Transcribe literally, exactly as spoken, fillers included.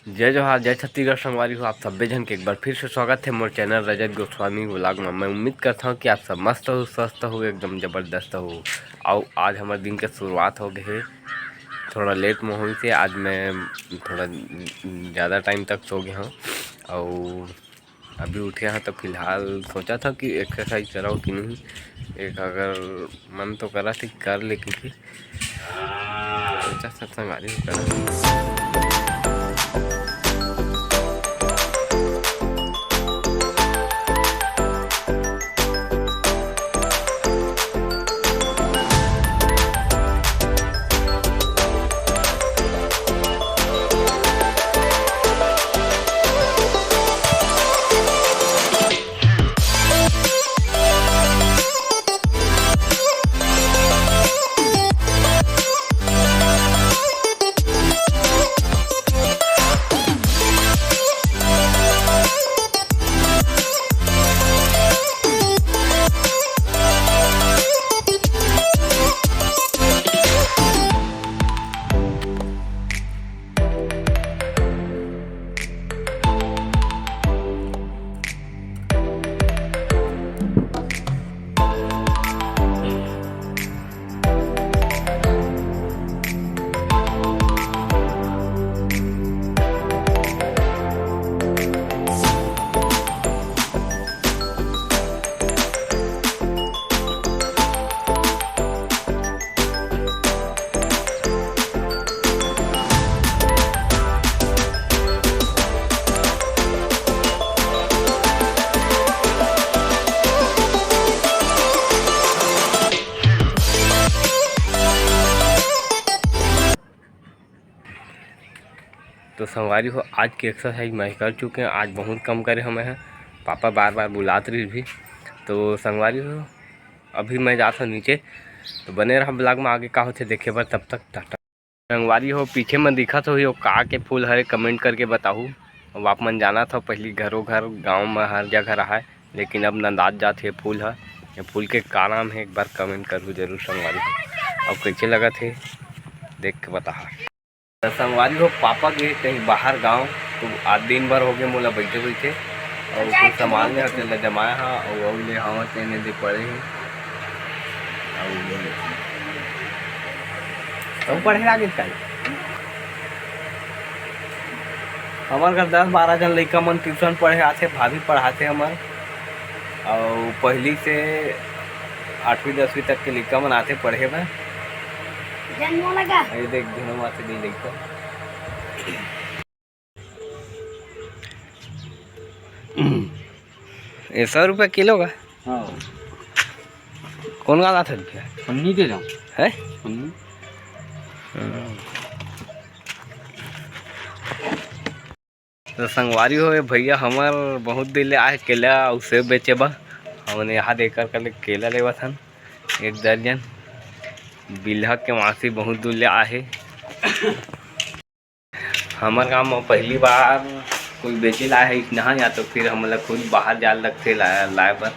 जय जोहार, जय छत्तीसगढ़ संगवारी हो। आप सब्बे झन के एक बार फिर से स्वागत है मोर चैनल रजत गोस्वामी व्लॉग में। मैं उम्मीद करता हूँ कि आप सब मस्त हो, स्वस्थ हो, एकदम जबरदस्त हो। अउ आज हमर दिन के शुरुआत हो गए है थोड़ा लेट में होइस हे। आज मैं थोड़ा ज़्यादा टाइम तक सो गया हूँ। अउ अभी उठे हंव तो फिलहाल सोचा था कि एक्सरसाइज कराओ कि नहीं, एक अगर मन तो करा था कि कर ले, क्योंकि सोचा सत्संग आदि करा। तो संगवारी हो, आज के एक्सरसाइज मैं कर चुके हंव। आज बहुत कम करे हंव मैं ह, पापा बार बार बुलात रहिस भी। तो संगवारी हो, अभी मैं जात हंव नीचे, तो बने रहा व्लॉग में, आगे का होथे देखे बर। तब तक टाटा। संगवारी हो, पीछे में दिखत होही, ओ का के फूल हरे, कमेंट करके बताहू। अब आप मन जानत हो, पहली घरों घर गांव में हर जगह रहा, लेकिन अब नंदात जात हे फूल ह। ये फूल के का नाम है, एक बार कमेंट करहू जरूर संगवारी हो। अब कैसे लगत हे, देख के बताहा। तो संगवारी हो, पापा गए कहीं बाहर गांव, तो आज दिन भर हो गए मोला बैठे बैठे, और कुछ सामान ले हटे ला जमाया हा, और वो ले हावत एने दे पड़े हैं। और तुम पढ़े लागे काई? हमर घर दस बारह जन लइका मन ट्यूशन पढ़े आथे, भाभी पढ़ाथे हमर। अउ पहली से आठवीं दसवीं तक के लइका मन आथे पढ़े बर। जन्मो लगा। ये देख, झुनम आथे दे लइका। ये सौ रुपया किलो का? हाँ। कौन वाला था रुपया? पन्नी दे दो। है? पन्नी। हाँ। तो संगवारी हो, ये भैया हमर बहुत दिन ले आए केला अउ सेब बेचे बर। हमन यहाँ देकर के केला लेवत हन एक दर्जन। बिल्हा के मासी बहुत दूर ले आए हे। हमर गांव में पहली बार कोई बेचे ला आए हे इसनहा, या तो फिर हमला खुद बाहर जाए लगथे ला-, लाए बर।